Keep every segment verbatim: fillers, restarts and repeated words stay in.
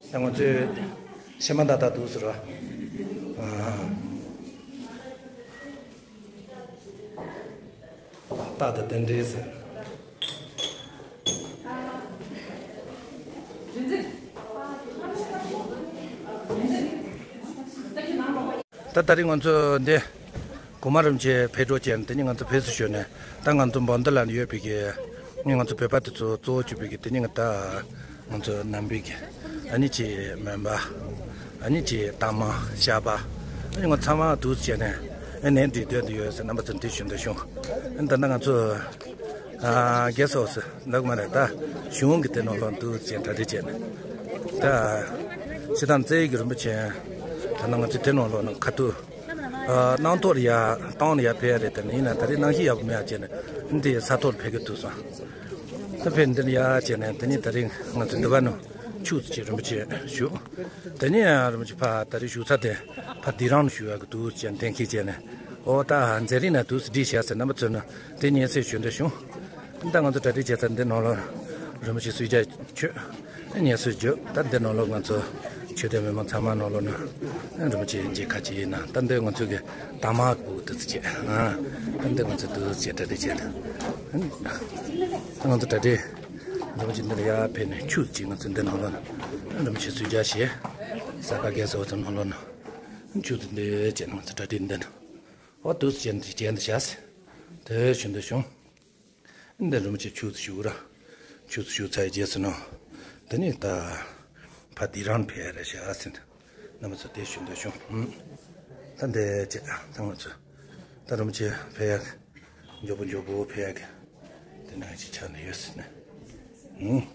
ད་ང་ཚོས་ཤེས་མ་ད་ད་འདུག་ཟེར་བ། ཨ། ད་ད་དེ་འདྲས་ཟེར། ད་ད་རིང་ང་ཚོ་འདི་གོང་མ་རིན་པོ་ཆེ་ཕེབས་འགྲོ་བྱས་ནས། དེ་ནི་ང་ཚོ་ཕེབས་བསུ་ཞུས་ནས། ད་ང་ཚོ་འབའ་མདོ་ལ་ཡོད་པའི་གི་ནི་ང་ཚོ་བོད་པ་དེ་ཚོ་གཙོ་བོ་གྱུར་པའི་གི་དེ་ནི་ང་ད་ང་ཚོ་ནང་པའི་གི་ཨ་ནི་ཅིག་མོན་པ། ཨ་ནི་ཅིག་རྟ་མང་ཤར་པ། ཨ་ནི་ང་ཚང་མ་འདུག་བྱས་ནས། ཨ་ནི་འདི་སྡོད་འདི་ཡོད་ཟེར། རྣམ་པ་ཚོ་འདི་ཞུ་འདོད་བྱུང་། ཨ་ནི་ད་ལྟ་ང་ཚོ་ཨ་རྒྱལ་སོགས་སུ་ལག་མ་རེད། ད་གཞུང་གི་དེ་ནང་ལོགས་འདུག་བྱས་གྲ་སྒྲིག་བྱས་ནས། ད་སྤྱིར་བཏང་རྩ་བའི་གི་རིན་པོ་ཆེ་ད་ནང་ང་ཚོ་དེ་ནང་ལོགས་ནང་ཁ་ཐུག་ཨ་གནང་ཐོག་ལ་ཡ་བཏང་ལ་ཡ་ཕེབས་ཡ་རེད། དེ་ནས་ཡིན་ན་ད་རེས་གནང་གཞི་ཡག་པོ་མེད་ཡ་བྱས་ནས་འདི་ས་ཐོག་ལ་ཕེབས་གི་འདུག་སོང་། ད་ཕེབས་འདི་ལ་ཡ་བྱས་ནས་དེ་ནས་ད་རིང་ང་ཚོ་འདི་བ་ནང་ཆུ་ཚོད་ཅིག་རིན་པོ་ཆེ་བཞུགས། དེ་ནས་ཡང་རིན་པོ་ཆེ་ཕ་ད་རེས་བཞུགས་ས་དེ་ཕ་འདི་རང་བཞུགས་ཡག་གི་འདུག་བྱས་ནས་གཏན་འཁེལ་བྱས་ནས། ཨོ་ད་མཛད་རིམ་ན་འདུག་སེ་སྒྲིག་བྱས་ཟེར། རྣམ་པ་ཚོ་ནི་དེ་སྙན་སེང་ཞུ་འདོད་བྱུང་། ད་ང་ཚོ་གྲ་སྒྲིག་བྱས་ཚར། འདི་ནང་ལོགས་རིན་པོ་ཆེ་གསོལ་ཇ་མཆོད། སྙན་སེང་བརྗོད། ད་འདི་ནང་ལོགས་ང་ཚོ་ཆོས་དད་མི་མང་ཚང་མ་ནང་ལོགས་ནས་རིན་པོ་ཆེ་མཇལ་ཁ་ཅིག་ཡིན་ན། ད་འདི་ང་ཚོ་གི་དང་མ་གི་བུ་དུ་ཚི་བྱས། ཨ་ད་འདི་ང་ཚོ་དུ་ཚི་བྱས་གྲ་སྒྲིག་བྱས། ད་ང་ཚོ་གྲ་སྒྲིག་རིན་པོ་ཆེ་འདིར་ཡར་ཕེབས་ནས་ཆུ་ཚོད་གཅིག་ང་ཚོ་འདི་ནང་ལོགས་ནས་རིན་པོ་ཆེ་གསོལ་ཇ་བཞེས། ས་ག་རྒྱལ་ས་འོ་ཚོ་ནང་ལོགས་ནས་ཆུ་ཚོད་འདི་བྱས་ནས་ང་ཚོ་གྲ་སྒྲིག་འདི་ནས། ཨོ་དུས་ཅན་དུ་ཅན་དུ་བྱས། དེ་བཞིན་དུ་བྱུང་། འདི་རིན་པོ་ཆེ་ཆུ་ཚོད་བཞུགས་ར། ཆུ་ཚོད་བཞུགས་ཚར་རྗེས་སུ་ནོ། དེ་ནས་ད་ཕ་དེ་རང་ཕེབས་ར་བྱ་ཟིན། རྣམ་པ་ཚོ་དེ་བཞིན་དུ་བྱུང་། ཨུམ། ད་འདི་བྱས་ད་ང་ཚོ་ད་རིན་པོ་ཆེ་ཕེབས་ཡག་མགྱོགས་པོ་མགྱོགས་པོ་ཕེབས་ཡག་གི་དེ་ནང་ཅིག་ཆགས་ནས་ཡོད་ཟིན་ནས། ཨུམ།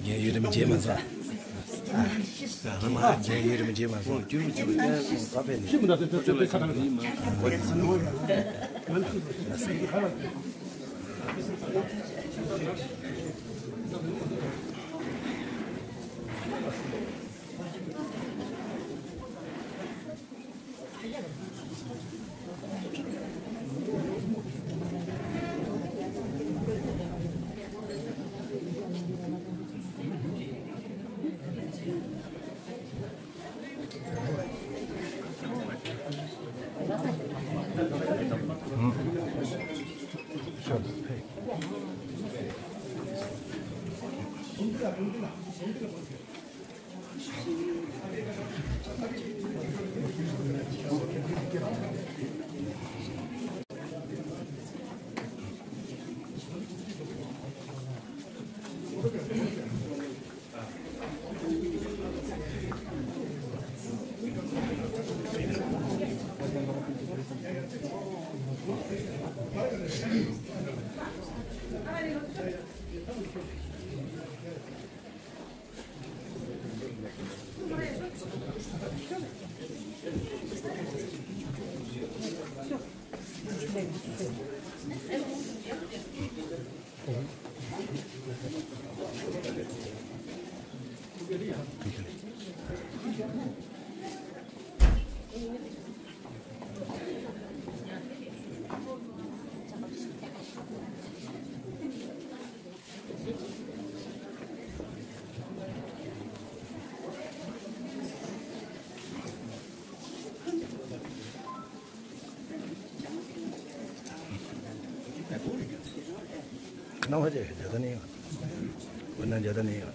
ངས་ཡུན་རིང་མཇལ་མ་སོང་། ངས་ཡུན་རིང་མཇལ་མ་སོང་། ཁ་ནང་ཧ་ཅང་ཇ་ད་ནི་ཡོད། འོ་ན་ཇ་ད་ནི་ཡོད།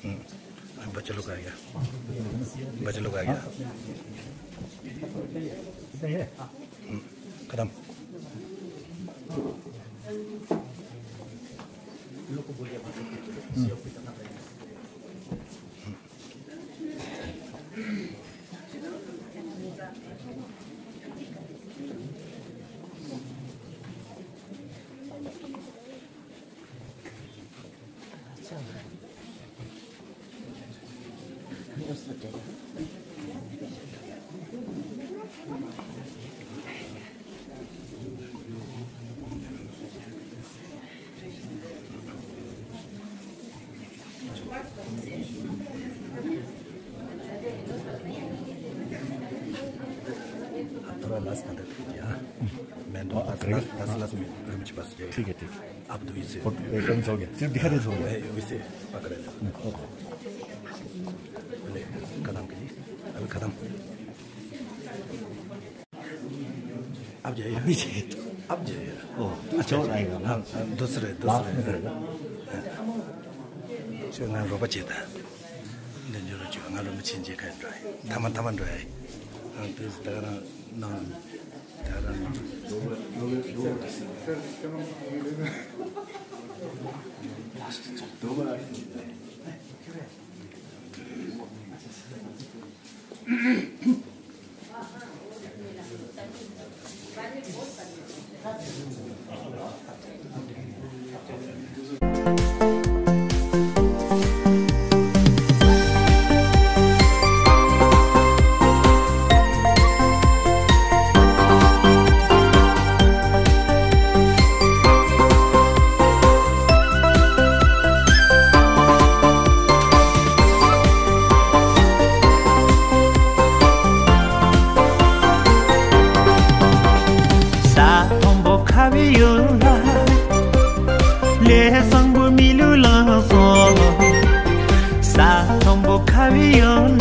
ཨུམ། ཨ། बच्चे लोग आ गया। बच्चे लोग आ गया। ཁ་དམ། थोड़ा लास्ट कॉन्टैक्ट कीजिए, हाँ। मैं दो लास्ट, लास्ट, लास्ट में रूम के पास जाइए। ठीक है, ठीक है। आप दो इसे। और, ए, कौन सा हो गया? सिर्फ दिखा दे, सो हो गया। ए, इसे पकड़ लो। हम्म, ओके। अरे, खत्म कीजिए। अभी खत्म। अब जाइए। अभी जाइए। अब जाइए। ओ, अच्छा, और आएगा ना? हाँ, हाँ, दूसरे, लास्ट में दूसरे। करेगा। हाँ। ང་རོགས་པ་བྱེད་དང་། འདི་འཇུ་རུ་ཆུ་ང་རོགས་པ་ཆེན་བྱེད་མཁན་འགྲོ་ཡི། ཐ་མ་ཐ་མ་འགྲོ་ཡི། ཨ། དེ་ད་ག་རང་གནང་། ད་ག་རང་གནང་། ས་མཐོན་པོ་ཁ་བའི་ཡུལ་ལ། ལས་བཟང་པོ་མི་ལུས་བླངས་སོང་། ས་མཐོན་པོ་ཁ་བའི་ཡུལ་